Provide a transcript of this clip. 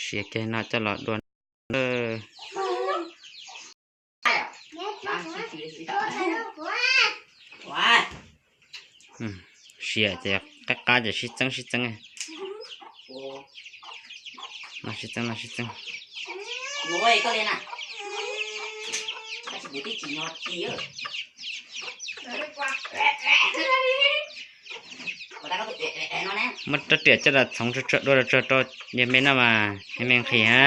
Siav kiag no coj los dua. Siav ces qab qab ces sib txeeb sib txeeb. No sib txeeb, no sib txeeb. Muab rab riam coj los txhoov tsuag tsuag dua rau tsuag rau yawg me noj mas yawg me nqhis ha.